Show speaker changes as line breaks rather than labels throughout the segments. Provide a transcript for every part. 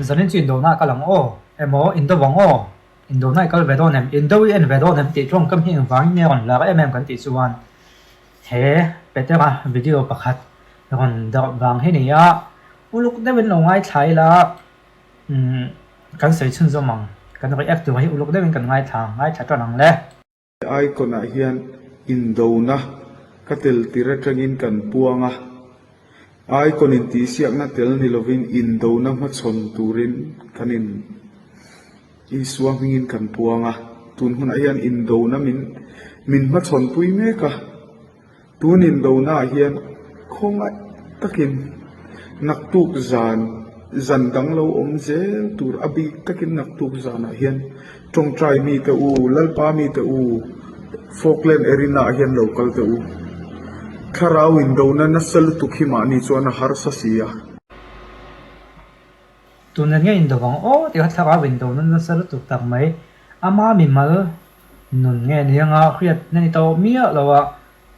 Zanin chu indona a kal ang aw emaw indo vang aw, indona i kal ve dawn em, indo i en ve dawn em tih tawngkam hi engvangin nge rawn lar em em kan tih chuan he Petera video pakhat rawn darh vang hi ni a, uluk deuhin lo ngaithla ila umm kan sawi chhunzawm ang, kan react tur hi uluk deuhin kan ngaithla ngaithla tan ang le.
Icon ah hian indona ka tel tir atangin kan puang a, Icon intihsiakna tel ni lovin indona hmachhawn turin kan in Isua hmingin kan puang a, tun hunah hian indona min min hmachhawn pui mek a. Tun indonaah hian khawngaih takin naktuk zan zan dang lo awm zel tur a bik takin naktuk zanah hian tawngtai mite u, Lalpa mite u, Falkland Arena ah hian lo kal teh u. Thlarau indona nasa lutuk hi mahni chuan a harsa si a.
Tun eng nge indo vang aw tih kha thlarau indona nasa lutuk tak mai. Ama mimal Nun nge ni anga hriat na ni tawh miah lo a,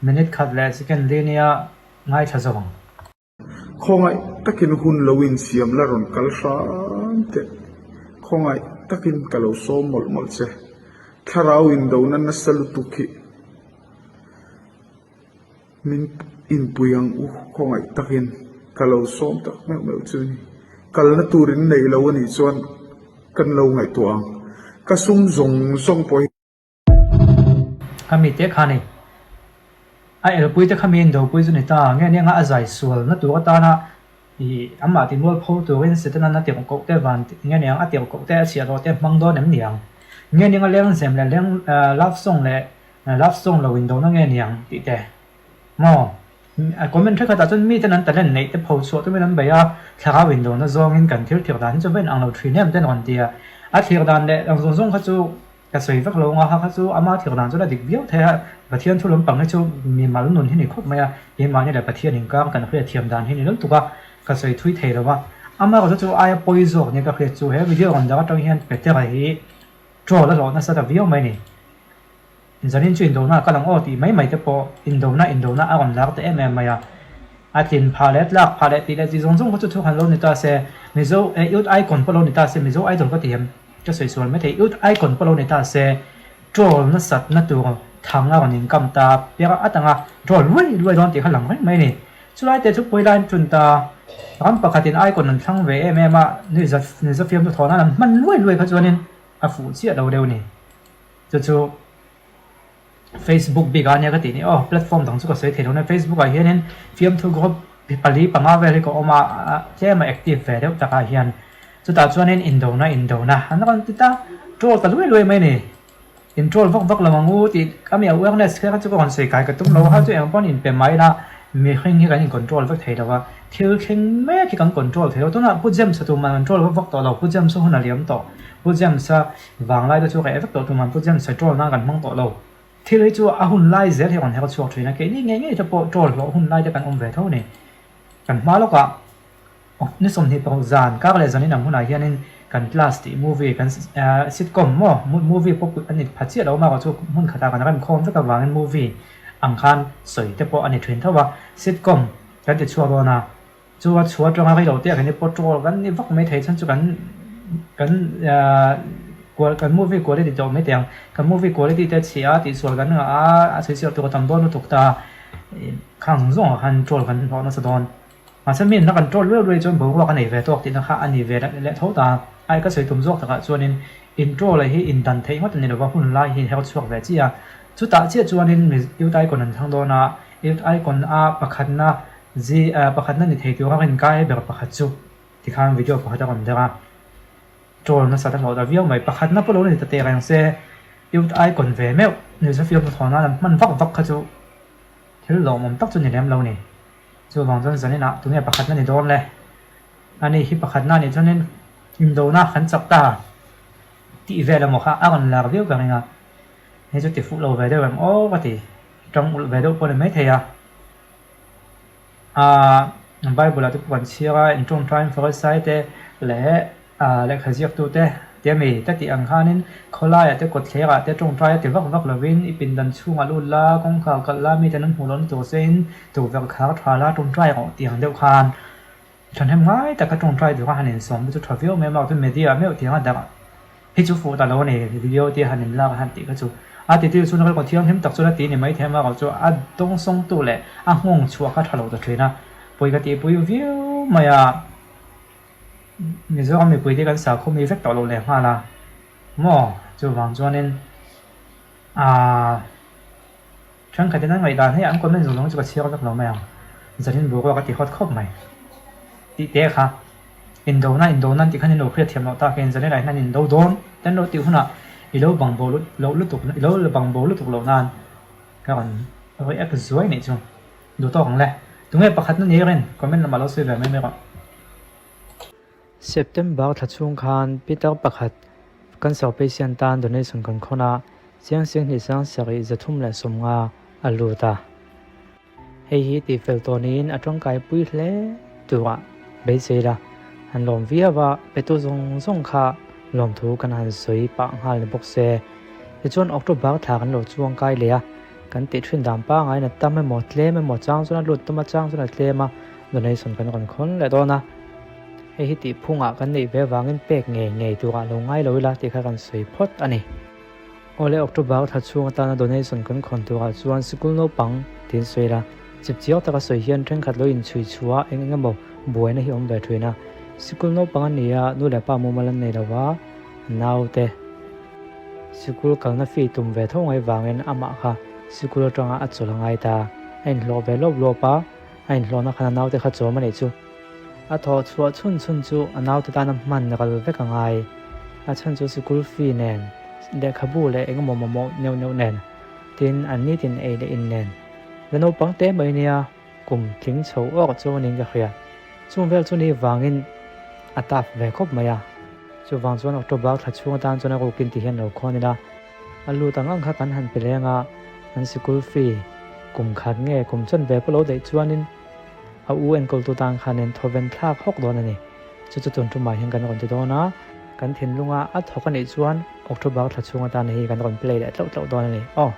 minute khat leh second li nia ngaithla zawk ang.
Khawngaih takin hun lo insiam la rawn kal hram teh. Khawngaih takin ka lo sawm mawlh mawlh che. Thlarau indona nasa lutuk hi. Min inpui ang u khawngaih takin ka lo sawm tak meuh meuh chu ni. Kalna tur in neih lo anih chuan kan lo ngaihtuah ang. Ka sum zawng zawng pawh hi.
Khami te kha ni. A elpui te khami indopui chu ni ta. Nge ni anga a zai sual na tur atana ih amah ti mual pho turin Setanan a tirh koh te van nge ni ang a tirh koh te a chhiah rawh te hmang dawn em ni ang. Nge ni anga lengzem leh leng love song leh Love song lo indona nge niang tih te maw? Comment thenkhatah chuan miten an talent neih te pho chhuah tumin an bei a, thlarau indona zawngin kan thil thlir dan hi chu va inang lo thin em te an rawn ti a. A thlir dan leh ang zawng zawng kha chu ka sawi vek lo ang a, kha chu ama thlir dan chu la dik viau thei a, Pathian thu lampang hi chu mimal nun hi ni khawp mai a, keimahni leh Pathian inkar kan hriat thiam dan hi ni lo tuk a, ka sawi thui thei lo va. Amaherawhchu chu aia pawi zawk nia ka hriat chu he video rawn dah atang hian Petera hi troll a hlawh nasa ta viau mai a ni. Zanin chu indona a kal ang aw tih mai mai te pawh indona indona a rawn lar ta em em mai a. A tlin phah leh tlak phah leh tih leh tih zawng zawng kha chu thu han lo ni ta se, Mizo eh Youth Icon pawh lo ni ta se, Mizo Idol ka ti em? Ka sawi sual mai thei, Youth Icon pawh lo ni ta se, troll nasat na tur thang a rawn inkam ta piak a, a tanga troll luai luai dawn tih kha lang reng mai a ni. Chulai te chu pawi lai an ṭun ta, ram pakhatin Icon an thlang ve em em a, nuihza nuihza fiamtu thawh nan an hman luai luai kha chuanin a fuh chiah lo deuh a ni. Chu chu Facebook bik ah ania ka tih ni aw platform dang chu ka sawi thei lo na Facebook ah hianin fiamthu group pali panga vel hi ka awm a tlem a active ve deuh takah hian chutah chuanin indona indona an rawn ti ta troll ta luai luai mai a ni in troll vak vak lo ang u tih a mi awareness kha chu ka rawn sawi kai ka tum lo a chu eng pawn inpe mai ila mihring hi kan in control vek thei lo a thil thleng mek hi kan control thei lo tunah Pu James a tumah an troll vak vak tawh lo Pu James a hun a liam tawh Pu James a Vanglai te chu reh vek tawh tumah Pu James a troll nan kan hmang tawh lo. Thil hi chu a hun lai zel hi a rawn her chhuak thin a, keini ngei ngei te pawh troll hlawh hun lai te kan awm ve tho a ni. Kan hma lawkah ni 26 zan kar leh zanin ang hunah hianin kan class tih movie kan sitcom maw movie pawh a ni pha chiah lo amaherawh chu hmun khatah kan remkhawm vek avangin movie ang khan sawi te pawh a ni thin tho a, sitcom kan ti chhuak dawn a. Chu a chhuah atanga rei lo te ah kan i patrol kan ni vak mai thei chhan chu kan kan ahh kual kan movie quality tawh mai thei ang kan movie quality te a chhia a tihsual kan ngah a a chhui chhiat tur a tam dawn lutuk ta khang zawng zawng ah khan troll kan hlawh nasa dawn mahse mi inla kan troll luai luai chuan boruak a nei ve tawk tihna kha a ni ve leh tho ta a ka sawi tum zawk takah chuanin in troll hi indan theih ngawt a ni lova hun lai hi her chhuak ve chiah a chutah chiah chuanin youth icon an thlang dawn a youth icon a pakhatna Zi pakhatna ni thei tura rinkai ber pakhat chu tikhan video pakhat a rawn der a, troll nasa ta hlawh ta viau mai. Pakhatna pawh lo ni ta teh reng se, youth icon ve meuh Mizo film hnathawh nan an hman vak vak kha chu thil lawmawm tak chu ni lem lo ni. Chuvang chuan zaninah tunge pakhatna ni dawn le? Ani hi pakhatna anih chuanin indona kan chak ta tih vel emaw kha a rawn lar viau ka ring a, hei chu ti fuh lo ve deuh em aw ka ti, tawng ulh ve deuh pawh ni maithei a. Ahh Bible ah te pawh kan chhiar a in tawngtain Farisai te leh ahh lehkha ziaktu te ti a mi te tih ang khanin khawlai ah te kawtthler ah te tawngtai a ti vak vak lovin i pindan chhungah lut la kawngkhar kalh la miten an hmuh lohna tur che in tukverh khar tha la tawngtai rawh tih ang deuh khan. Thahnem ngai taka tawngtai duha han insawm te chu tha viau mai a, mahse media meuh tianga dang hi chu fuh ta lo a ni, video te han inlak a han tih kha chu a ti tir chhunga kal thianghlim tak chuan a ti ni mai thei a, mahse chu a dawngsawngtu leh a nghawng chhuah kha tha lo ta thin a, pawi ka tihpui viau mai a, Mizoram mipui te kan sakhaw mi vek tawh lo leh nghal a maw chuvang chuanin aaa. Thenkhatin an ngaihdan hei an comment zawng zawng chu ka chhiar vek lo mai ang. Zanin boruak a ti hawt khawp mai. Tih te kha indona indona an tih khan in lo hriat thiam loh tak in zanin ah hian an indo dawn te an lo tih hunah i lo bang bo loh lutuk i lo bang bo lutuk loh nan ka rawn react zuai nih chu duh tawk ang le. Tunge pakhatna ni rin comment lamah lo sawi ve mai mai rawh. September thla chhung khan Peter pakhat cancer patient tan donation kan khawn a, chiang sing hnih sang sarih 350 a lut a. Hei hi tihfel tawh niin a tangkai pui hle turah beisei la, han lawm viau a, petu zawng zawng kha lawmthu kan han sawi pah nghal ni bawk se. Tichuan October thla kan lo chuang kai leh a, kan tih thin dan pangaiin a tam emaw tlem emaw chang chuan a lut tum a chang chuan a tlem a, donation kan rawn khawn leh dawn a. Hei hi tih phungah kan neih ve avangin pek ngei ngei turah lo ngai lo ila tih kha kan sawi phawt a ni. Awle October thla chhung atana donation kan khawn turah chuan sikul naupang tiin sawi ila, chip chiang taka sawi hian thenkhat lo inchhui chhuah eng eng emaw buaina hi awm ve thin a. Sikul naupang a ni a, nu leh pa mumal an nei lo va, naute sikul kalna fee tum ve tho ngai vangin amah kha sikul atanga a chawl a ngai ta. A inhlawh ve lawp lawp a, a inhlawhna khan a naute kha chawm a nih chu. A thawh chhuah chhun chhun chu a naute tana hman ral vek a ngai. A chhan chu sikul fee nen, lehkhabu leh engemaw mamawh neuh neuh nen, tin an nitin ei leh in nen. La naupang te mai nia kum tling chho awk chu niin ka hria. Chung vel chu ni vangin a taf ve khawp mai a. Chuvang chuan October thla chhung atan chuan a rukin ti hian lo khawn ila. A lut ang ang kha kan han pe leng a, an sikul fee kum khat nge kum chawn ve pawh lo daih chuanin, A u enkawltu tan khanin thawven thlak hawk dawn a ni. Chu chu tun tumah hian kan rawn ti dawn a, kan thinlunga a thawk a nih chuan October thla chhung atan hi kan rawn play leh tlauh tlauh dawn a ni. Aw.